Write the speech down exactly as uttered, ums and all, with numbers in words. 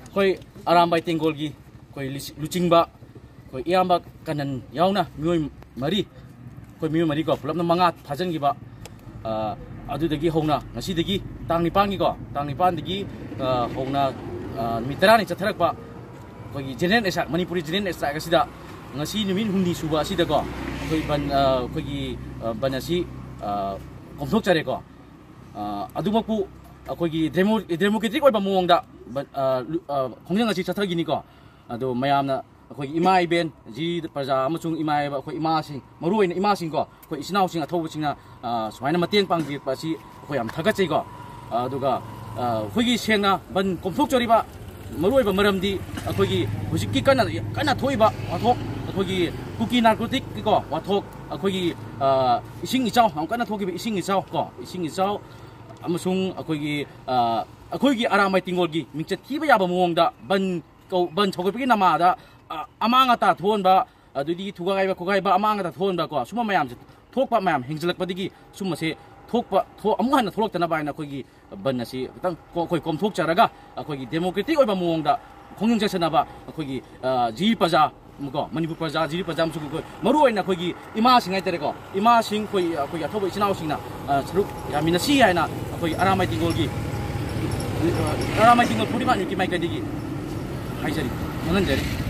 ꯑꯩꯈꯣꯏ ꯑꯔꯥꯝꯕꯥꯏ ꯇꯦꯡꯒꯣꯜꯒꯤ ꯑꯩꯈꯣꯏ ꯂꯤꯁ-, ꯂꯨꯆꯤꯡꯕ ꯑꯩꯈꯣꯏ ꯏꯌꯥꯝꯕ ꯀꯅꯟ ꯌꯥꯎꯅ ꯃꯤꯑꯣꯏ ꯃꯔꯤ, ꯑꯩꯈꯣꯏ ꯃꯤꯑꯣꯏ ꯃꯔꯤꯀꯣ, ꯄꯨꯂꯞꯅ ꯃꯉꯥ ꯐꯥꯖꯤꯟꯈꯤꯕ, ꯑ, ꯑꯗꯨꯗꯒꯤ ꯍꯧꯅ ꯉꯁꯤꯗꯒꯤ ꯇꯥꯡ ꯅꯤꯄꯥꯟꯒꯤꯀꯣ, ꯇꯥꯡ ꯅꯤꯄꯥꯟꯗꯒꯤ, ꯑ, ꯍꯧꯅ, ꯑ, ꯅꯨꯃꯤꯠ ꯇꯔꯥꯅꯤ ꯆꯠꯊꯔꯛꯄ ꯑꯩꯈꯣꯏꯒꯤ General Strike, Manipuri General Strike ꯑꯁꯤꯗ ꯉꯁꯤ ꯅꯨꯃꯤꯠ ꯍꯨꯝꯅꯤ ꯁꯨꯕ ꯑꯁꯤꯗꯀꯣ, ꯑꯩꯈꯣꯏ ꯕꯟ, ꯑ, ꯑꯩꯈꯣꯏꯒꯤ, ꯑ, ꯕꯟ ꯑꯁꯤ, ꯑ, ꯀꯣꯝꯊꯣꯛꯆꯔꯦꯀꯣ꯫ ꯑ, ꯑꯗꯨꯃꯛꯄꯨ ꯑꯩꯈꯣꯏꯒꯤ ꯗꯦꯃꯣ-, democratic ꯑꯣꯏꯕ ꯃꯑꯣꯡꯗ ꯕꯟ, ꯑ, ꯂꯨ-, ꯑ, ꯈꯣꯡꯖꯪ ꯑꯁꯤ ꯆꯠꯊꯈꯤꯅꯤꯀꯣ꯫ ꯑꯗꯣ ꯃꯌꯥꯝꯅ ꯑꯩꯈꯣꯏꯒꯤ ꯏꯃꯥ ꯏꯕꯦꯟ, ꯖꯤꯔꯤ ꯄ꯭ꯔꯖꯥ ꯑꯃꯁꯨꯡ ꯏꯃꯥ ꯏꯕ ꯑꯩꯈꯣꯏ ꯏꯃꯥꯁꯤꯡ, ꯃꯔꯨꯑꯣꯏꯅ ꯏꯃꯥꯁꯤꯡꯀꯣ, ꯑꯩꯈꯣꯏ ꯏꯆꯤꯟ ꯏꯅꯥꯎꯁꯤꯡ ꯑꯊꯧꯕꯁꯤꯡꯅ, ꯑ, ꯁꯨꯃꯥꯏꯅ ꯃꯇꯦꯡ ꯄꯥꯡꯕꯤꯔꯛꯄ ꯑꯁꯤ ꯑꯩꯈꯣꯏ ꯌꯥꯝ ꯊꯥꯒꯠꯆꯩꯀꯣ꯫ ꯑꯗꯨꯒ, ꯑ, ꯑꯩꯈꯣꯏꯒꯤ ꯁꯦꯡꯅ ꯕꯟ ꯀꯣꯝꯊꯣꯛꯆꯔꯤꯕ ꯃꯔꯨꯑꯣꯏꯕ ꯃꯔꯝꯗꯤ ꯑꯩꯈꯣꯏꯒꯤ ꯍꯧꯖꯤꯛꯀꯤ ꯀꯟꯅ, ꯀꯟꯅ ꯊꯣꯛꯏꯕ ꯋꯥꯊꯣꯛ, ꯑꯩꯈꯣꯏꯒꯤ ꯀꯨꯀꯤ narcotic ꯀꯤꯀꯣ ꯋꯥꯊꯣꯛ, ꯑꯩꯈꯣꯏꯒꯤ, ꯑ, ꯏꯁꯤꯡ ꯏꯆꯥꯎ, ꯌꯥꯝ ꯀꯟꯅ ꯊꯣꯛꯈꯤꯕ ꯏꯁꯤꯡ ꯏꯆꯥꯎ ꯀꯣ, ꯏꯁꯤꯡ ꯏꯆꯥꯎ ꯑꯃꯁꯨꯡ ꯑꯩꯈꯣꯏꯒꯤ, ꯑ, ꯑꯩꯈꯣꯏꯒꯤ ꯑꯔꯥꯝꯕꯥꯏ ꯇꯦꯡꯒꯣꯜꯒꯤ ꯃꯤꯡꯆꯠ ꯊꯤꯕ ꯌꯥꯕ ꯃꯑꯣꯡꯗ ꯕꯟ ꯀꯧ-, ꯕꯟ ꯁꯧꯒꯠꯄꯒꯤ ꯅꯃꯥꯗ, ꯑ, ꯑꯃꯥꯡ ꯑꯇꯥ ꯊꯣꯛꯍꯟꯕ, ꯑꯗꯨꯗꯤ ꯊꯨꯒꯥꯏꯕ ꯈꯣꯒꯥꯏꯕ, ꯑꯃꯥꯡ ꯑꯇꯥ ꯊꯣꯛꯍꯟꯕ ꯀꯣ, ꯁꯨꯝꯕ ꯃꯌꯥꯝꯁꯦ ꯊꯣꯛꯄ ꯃꯌꯥꯝ ꯍꯦꯟꯖꯜꯂꯛꯄꯗꯒꯤ ꯁꯨꯝꯕꯁꯦ ꯊꯣꯛꯄ, ꯊꯣꯛ-, ꯑꯃꯨꯛ ꯍꯟꯅ ꯊꯣꯛꯂꯛꯇꯅꯕ ꯍꯥꯏꯅ ꯑꯩꯈꯣꯏꯒꯤ ꯕꯟ ꯑꯁꯤ ꯈꯤꯇꯪ ꯀꯣ-, ꯑꯩꯈꯣꯏ ꯀꯣꯝꯊꯣꯛꯆꯔꯒ ꯑꯩꯈꯣꯏꯒꯤ democratic ꯑꯣꯏꯕ ꯃꯑꯣꯡꯗ ꯈꯣꯡꯖꯪ ꯆꯠꯁꯟꯅꯕ ꯑꯩꯈꯣꯏꯒꯤ, ꯑ, ꯖꯤꯔꯤ ꯄ꯭ꯔꯖꯥ ꯀꯣ, ꯃꯅꯤꯄꯨꯔ ꯄ꯭ꯔꯖꯥ, ꯖꯤꯔꯤ ꯄ꯭ꯔꯖꯥ ꯑꯃꯁꯨꯡ ꯑꯩꯈꯣꯏ ꯃꯔꯨꯑꯣꯏꯅ ꯑꯩꯈꯣꯏꯒꯤ ꯏꯃꯥꯁꯤꯡ ꯍꯥꯏꯇꯥꯔꯦꯀꯣ, ꯏꯃꯥꯁꯤꯡ ꯑꯩꯈꯣꯏ, ꯑꯩꯈꯣꯏꯒꯤ ꯑꯊꯧꯕ ꯏꯆꯤꯟ ꯏꯅꯥꯎꯁꯤꯡꯅ, ꯑ, ꯁꯔꯨꯛ ꯌꯥꯃꯤꯟꯅꯁꯤ ꯍꯥꯏꯅ ꯑꯩꯈꯣꯏ ꯑꯔꯥꯝꯕꯥꯏ ꯇꯦꯡꯒꯣꯜꯒꯤ, ꯑ, ꯑꯔꯥꯝꯕꯥꯏ ꯇꯦꯡꯒꯣꯜ ꯐꯨꯔꯨꯞ ꯏꯃꯥꯟꯅꯕꯒꯤ ꯃꯥꯏꯀꯩꯗꯒꯤ ꯍꯥꯏꯖꯔꯤ, ꯈꯪꯍꯟꯖꯔꯤ꯫